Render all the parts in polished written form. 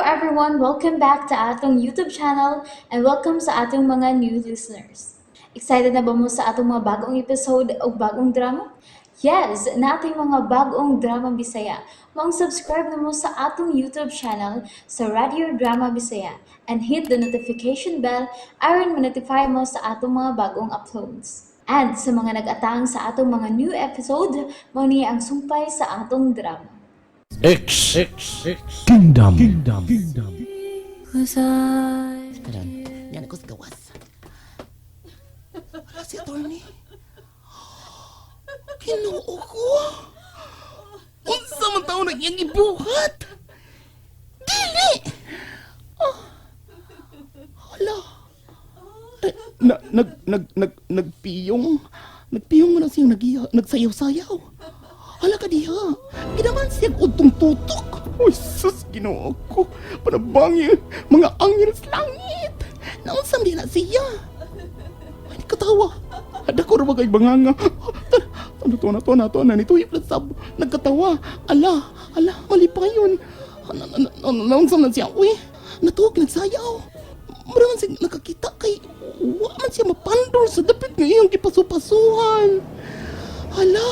everyone! Welcome back to atong YouTube channel and welcome sa atong mga new listeners. Excited na ba mo sa atong mga bagong episode o bagong drama? Yes, nating mga bagong drama Bisaya. Maong subscribe na mo sa atong YouTube channel sa Radio Drama Bisaya and hit the notification bell aron ma-notify mo sa atong mga bagong uploads. And sa mga nag-atang sa atong mga new episode, mao ni ang sumpay sa atong drama. X, X, Kingdom, Kingdom. Karon, yan ako sa gawas. Wala si attorney. Ginoo ko. Unsa man taon ang iyang ibuhat? Dili! Oh. Hala. Eh, na, nag, nag, nag, nagpiyong. Nagpiyong mo na siyang nagsayaw-sayaw. Hala ka diha. Ginaman siya udtong tutok. Uy, sus, Ginoo ko. Panabangi, mga anghel sa langit. Naunsam di na siya. Ay, katawa. Ada ko ra ba kay banganga. Ano to na to na to na nito yung sab nagkatawa. Ala, ala, malipayon. Naunsam na siya. Uy, natuog nagsayaw. Mura man siya nakakita kay wa man siya mapandol sa dapit nga iyang gipasupasuhan. Hala.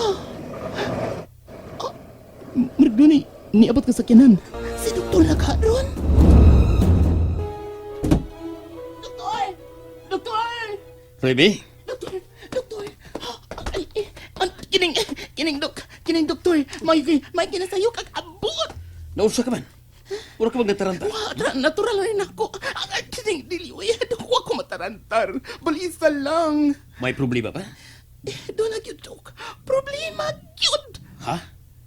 Murag doon eh, niabot ka sa kinan. Si Doktor Lagharon. Doktor! Doktor! Remy? Doktor! Doktor! Ay, eh, kining, kining dok, kining doktor, may, may kinasayo kag abot! Naunsa ka man? Wala ka magnataranta? Wa, natural rin ako. Ang kining dili, uy, dok, wa ko matarantar. Balisa lang. May problema ba? Eh, doon na gyud, dok. Problema gyud. Ha?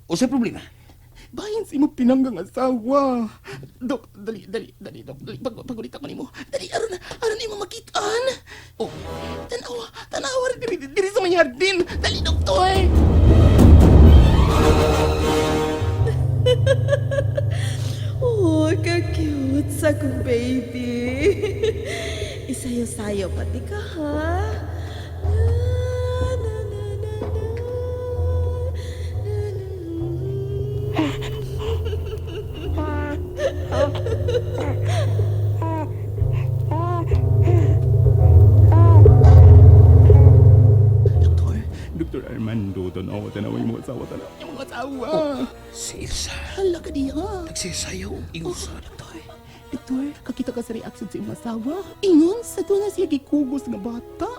Unsay problema? Bahin si mo pinanggang asawa. Dok, dali, dali, dali, dok, dali. Pag, pagulit ako nimo. Dali, aron, aron nimo makitaan. Oh, tanawa, tanawa rin diri, diri sa may hardin. Dali, doktor. Oh, ka-cute sa kong baby. Isayo-sayo pati ka, ha? Na, na, na, na, na. Na, na. Doktor, Doktor Armando, tanawa, tanawa yung mga asawa, tanawa yung mga asawa. Si Ilsa. Hala ka diha. Nagsisayaw og ingusa. Doktor, doktor, kakita ka sa reaction sa imong asawa. Ingon sa doon na siya gikugos nga bata.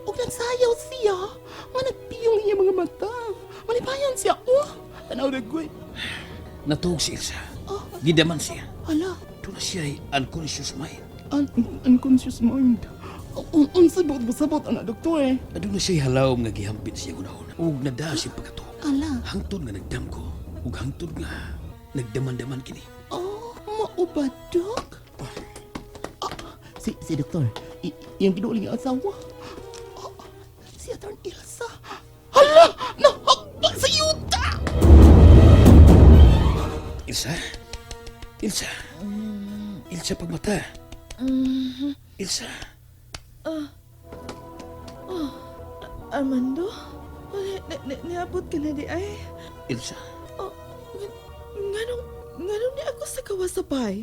Og nagsayaw siya. Nga nagpiyong iya mga mata. Malipayan siya, oh. Tanaw na goy. Natuog si Ilsa. Oh. Gidaman siya. Hala, Doon na siya ay unconscious mind. Unconscious mind. Unsa buot sabot ana doktor eh. Aduna siya halaw nga gihampit siya gunahon. Ug nadaa siya pagkatuog. Ala. Hangtod nga nagdamgo. Ug hangtod nga nagdaman-daman kini. Oh, mao ba, dok? Ah, si doktor, iyang ginuling ang asawa. Ah, si Attorney Ilsa. Hala! Nahagba sa yuta! Ilsa? Ilsa? Ilsa, pagmata. Ilsa. Armando? Oh, niabot ka na di ay. Ilsa. Oh, nganong, nganong ni ako sa kawasabay?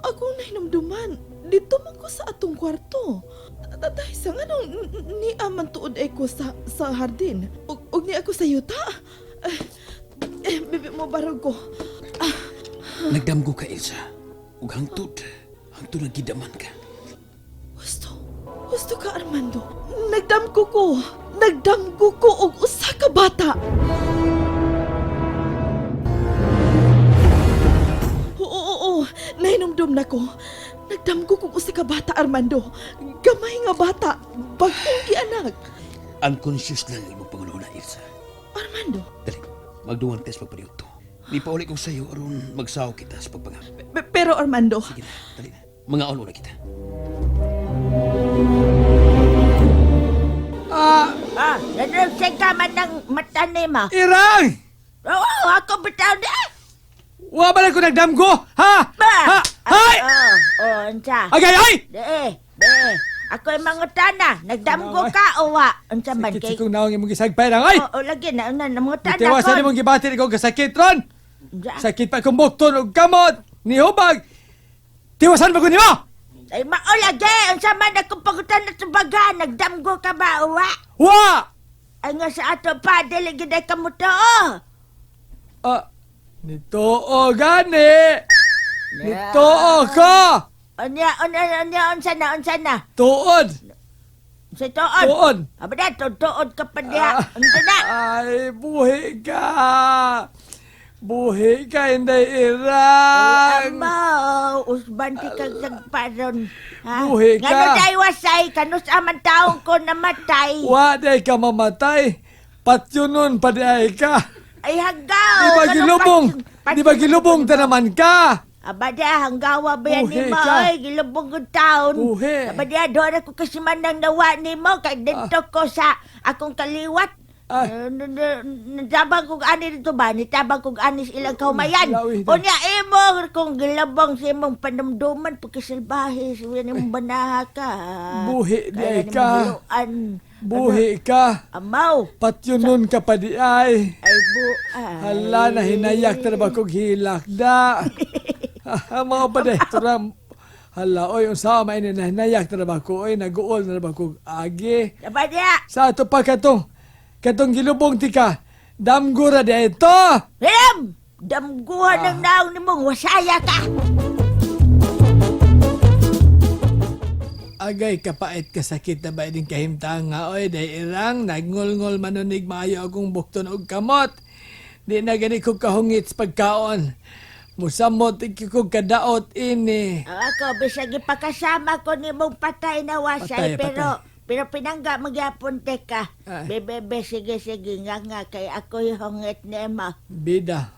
Akong nahinumduman. Dito man ko sa atong kwarto. Tatay, sa nganong ni aman tuod ay ko sa hardin? Ug ni ako sa yuta? Eh, eh, bibi mo barog ko. Nagdamgo ka, Ilsa. Ug hangtod. Hangtod nga gidaman ka. Husto. Husto ka, Armando. Nagdamgo ko. Nagdamgo ko og usa ka bata. Oo, oo, oo. Nahinumdum na ko. Nagdamgo kog usa ka bata, Armando. Gamay nga bata. Bagong gianak. Unconscious lang ang imong pangunahuna, Ilsa. Armando, Dali, magduwang test pagpaniud to. Di pa uli kong sayo aron magsaw kita sa pagpangap. pero Armando, Sige na, dali na. Mga na kita. Ah, nadrugsin ka man ng mata ni mo. Irang! Oo, ako bitaw na. Wa ba lang ko nagdamgo? Ha? Ba? Ha? Hay! Oo, oh, unsa. Agay ay! De, de. Ako'y mangutana. Nagdamgo ka o wa? Unsa man Sakit kay? sa kong naong imong gisagpay lang ay! Oo, lagi na una nangutana Itiwasan ko. imong gibati ikaw kasakit ron! Unsa? Sakit pa kong bukton og kamot! Nihubag! Tiwasan ba ko nimo? Ay mao lagi, unsa man akong pangutana tubaga, nagdamgo ka ba uwa? Wa! Ay nga sa ato pa, dili gid ay kamutuo. Ah, nituo gani. Nituo ko. Unya, unya, unya, unsa na, unsa na? Tuod. Sa tuod. Tuod. Aba na, tuod ka pa diha. Unsa na? Ay, buhi ka. Buhi ka, Inday Ay, Irang. amaw, usban ti kag sagparon. Ha? Buhi ka. Ngano day wasay, kanus aman taong ko namatay. Wa day ka mamatay. Patyo nun, padi ka. Ay hanggaw. Di ba Ngano gilubong? pat- Di ba gilubong ta naman ka? Aba di, hanggawa ba yan Buhi nimo? ka. Oy, gilubong kong taon. Buhi. Aba di, doon ako kasi man ang nawa nimo. Kay dito ko sa akong kaliwat. Ah. Eh, Nitabang kong ani dito ba? Nitabang kong ani sa ilang kahumayan. Lawi na. Unya imo kung gilabong sa imong panumduman pagkasalbahe sa imong banaha ka. Buhi di Kaya ay nimong ka. hiluan. Buhi ka. Amaw. Patyo nun ka pa di ay. Ay bu. Ay. Hala, nahinayak na ba kong hilak da? Mga ba de, turam. Hala, oy, unsa man ini nahinayak na ba ko, oy, naguol na ba ko agi. Aba diya. Sa ato pa katong, katong gilubong tika, damgura di ito. Hiram! Damguhan ng naong nimong wasaya ka. Agay, kapait kasakit na ba ining kahimtang nga, oy, day irang, nagngolngol manunig maayo akong bukton og kamot. Di na gani ko kahungit sa pagkaon. Musamot iki ko kadaot ini. Oh, ako, bisag ipakasama ko nimong patay na wasay, Patay, pero pero pinangga magyapon teka. Ay. Bebe, be, sige, sige, nga nga, kay ako'y hongit nimo. Bida.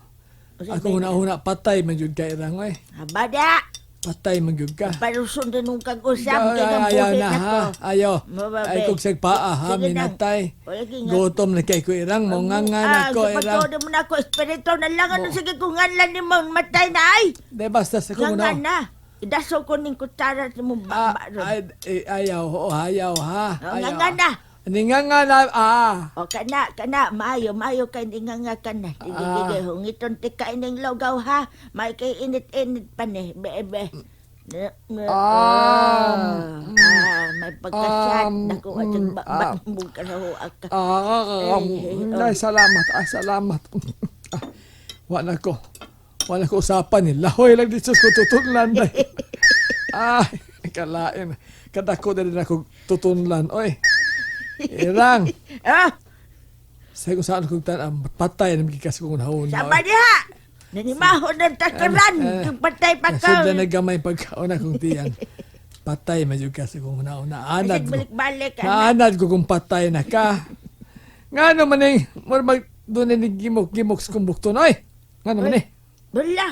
Ako huna-huna patay man jud ka irang oy. Aba da, Patay man jud ka. parusun din nung kag-usap, Ay, kay ng ayaw buhi na na ha. ko. Ayaw. Mababe. Ay kog sagpaa ha Sige na. minatay. O, lagi nga. Gutom na kay ko irang mo nga nga na ko irang. Ah, mo na ako, espiritu na lang, ano sige kung nganlan ni mong matay na ay. Di basta sa Nga kong nga una. na. Idaso ko ning kutsara sa mong Ah, baba ron. ay, eh, ayaw, oo, ayaw ha. O, Ayaw. nga nga na. Ani nga nga na ah. O kana, kana, maayo, maayo kay hindi nga nga kana. Sige, Ah. sige, hungiton ti kain ng logaw ha. May kay init-init pa ni, be, be. Na, na, ah, may pagkasat. Naku, at batmong karahoa ka. Ah, Ay, ay, salamat, ay, salamat. Ah, wala ko. Wala ko usapan ni. Lahoy lang dito ko tutunlan. Day. Ay, kalain. Kadako na din ako tutunlan. Oy, irang. Ah, Sa kung saan kong tan patay na magikas kong unahon. sama diha. Nanimahon ng takaran. Kung patay pa ka. Nasud na nagamay pagkaon akong tiyan. Patay man jud ka sa kong unahon. Naanad Bisag ko. balik-balik. anak. Naanad ko kung patay na ka. Nga naman eh, mura mag doon ni gimok-gimok sa kong bukton. Oy, nga naman eh. Wala.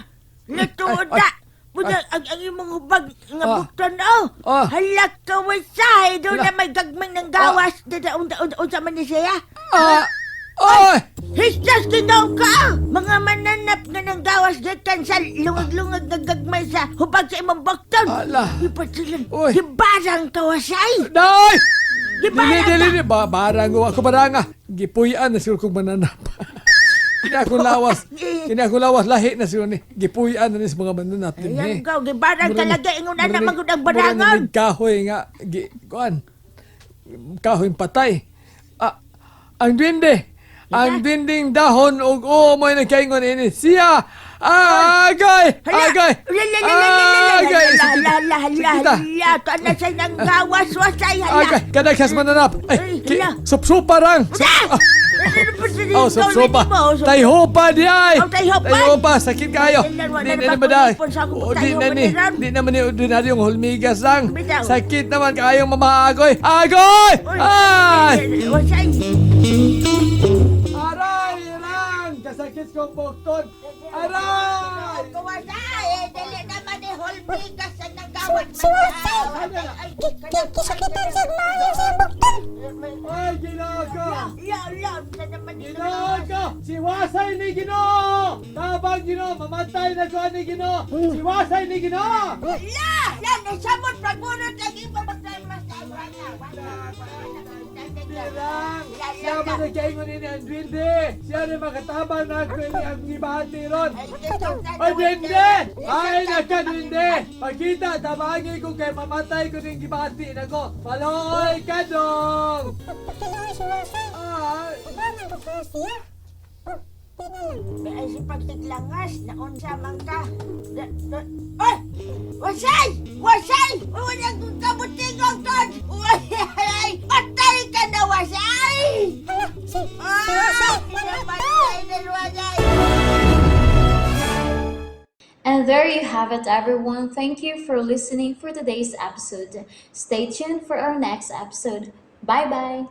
Lutuod Ay, ay, na. Buda, ang imong hubag nga Ah. bukton, oh. Ah. Hala ka, wasay. Doon Hala. na may gagmay ng gawas. Dada, unta, unta, unta man ni siya. Ah! Oy! Histas ginaw ka! Mga mananap nga ng gawas gikan sa lungag-lungag nga gagmay sa hubag sa imong bukton. Ala. Ipatilan. Uy. Gibarang ka, wasay. Day! Dili, Gibarang dili, ka. dili. Ba, barang ko. Ako baranga. Gipuyan na siguro kong mananap. Kini akong lawas. Kini akong lawas. Lahi na siguro ni. Gipuyan na ni sa mga mananap. Din, Ayan eh. ka, gibarang Mura ka ni- lagi. Ingon na mura ni- magud ang mura ni barangon. nig Kahoy nga. Gi, kuan. Kahoy patay. Ah, ang duwende. Ang dinding dahon ug oo mo'y nagkaingon ini. Siya! Ah, agay! Agay! Agay! Hala, hala, hala, Sakita. hala. Kana sa nang gawas, wasay, hala. Agay! Kadaghas mananap! Ay, Ay, ki, hala. supsupa rang! Ah! Oh, supsupa. Tayhopa di ay. Oh, tayhopa. Tayhopa, sakit kayo. Wala, wala Di na na ba ba dai? kung ipon sa akong Oh, di na tayhopa ni. ni Ram? Di naman ni ordinaryong hulmigas lang. Bitaw. Sakit naman kayong mamaagoy. Agoy! Ay! Wasay. Aray, irang! Kasakit kong bukton. Aray! Wasay, eh, dili naman ni Holmigas sa nang gawas. Ay, Kisakitan sa maayo sa bukton. Ay, Ginoo ko! La, la, sa naman ni Ginoo ko! Si Wasay ni Ginoo! Tabang Ginoo! Mamatay na ko ni Ginoo! Si Wasay ni Ginoo! La, la, nasamot pagunot ang iba magtay mas wala, wala, wala. Duwende lang! Siya man nagkaingon ini ang duwende! Siya ni makatabang na ako ini ang gibati ron! Ay, duwende! Ay, naka, duwende! Pagkita, tabangi ko kay mamatay ko ning gibati nako! Palooy ka dong! Pagkilaw si Wasay. Ah, Ubangan ko ka siya. Oh, di na lang. Ay, si pagtiglangas, naunsa man ka. Ay! Wasay! Wasay! Wala kong kabutingong tod! Wasay! Patay ka na, Wasay! Hala, si si Ah! Wasay. Napatay na si Wasay! And there you have it, everyone. Thank you for listening for today's episode. Stay tuned for our next episode. Bye bye.